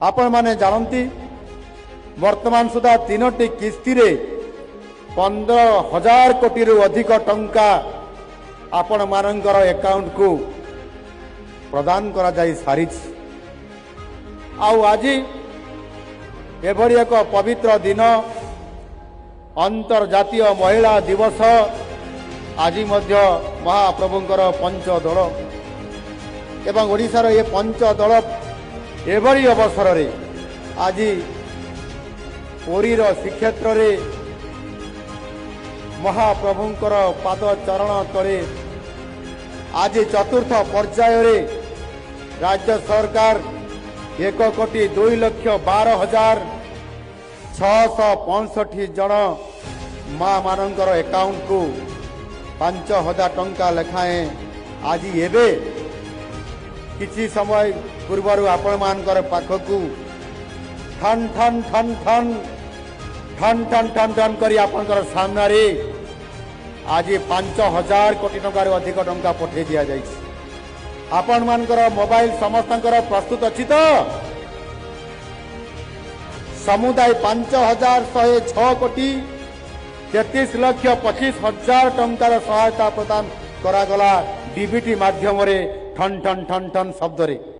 ଆପଣମାନେ ଜାଣନ୍ତି, ବର୍ତ୍ତମାନ ସୁଦ୍ଧା ତିନୋଟି କିସ୍ତିରେ 15,000 କୋଟିରୁ ଅଧିକ ଟଙ୍କା ଆପଣମାନଙ୍କର ଆକାଉଣ୍ଟକୁ ପ୍ରଦାନ କରାଯାଇ ସାରିଛି। ଆଉ ଆଜି ଏଭଳି ଏକ ପବିତ୍ର ଦିନ, ଅନ୍ତର୍ଜାତୀୟ ମହିଳା ଦିବସ, ଆଜି ମଧ୍ୟ ମହାପ୍ରଭୁଙ୍କର ପଞ୍ଚଦୋଳ ଏବଂ ଓଡ଼ିଶାର ଏ ପଞ୍ଚଦୋଳ, ଏଭଳି ଅବସରରେ ଆଜି ପୁରୀର ଶ୍ରୀକ୍ଷେତ୍ରରେ ମହାପ୍ରଭୁଙ୍କର ପାଦ ଚରଣ ତଳେ ଆଜି ଚତୁର୍ଥ ପର୍ଯ୍ୟାୟରେ ରାଜ୍ୟ ସରକାର 1,02,12,665 ଜଣ ମା ମାନଙ୍କର ଆକାଉଣ୍ଟକୁ 5,000 ଟଙ୍କା ଲେଖାଏଁ ଆଜି ଏବେ କିଛି ସମୟ ପୂର୍ବରୁ ଆପଣମାନଙ୍କର ପାଖକୁ ଠନ୍ ଠନ୍ ଠନ୍ ଠନ୍ ଠନ୍ ଠନ୍ ଠନ୍ ଠନ୍ କରି ଆପଣଙ୍କର ସାମ୍ନାରେ ଆଜି 5,000 କୋଟି ଟଙ୍କାରୁ ଅଧିକ ଟଙ୍କା ପଠାଇ ଦିଆଯାଇଛି। ଆପଣମାନଙ୍କର ମୋବାଇଲ ସମସ୍ତଙ୍କର ପ୍ରସ୍ତୁତ ଅଛି ତ? ସମୁଦାୟ 5,106 କୋଟି 33 ଲକ୍ଷ 25 ହଜାର ଟଙ୍କାର ସହାୟତା ପ୍ରଦାନ କରାଗଲା ଡିବିଟି ମାଧ୍ୟମରେ ଠନ୍ ଠନ୍ ଠନ୍ ଠନ୍ ଶବ୍ଦରେ।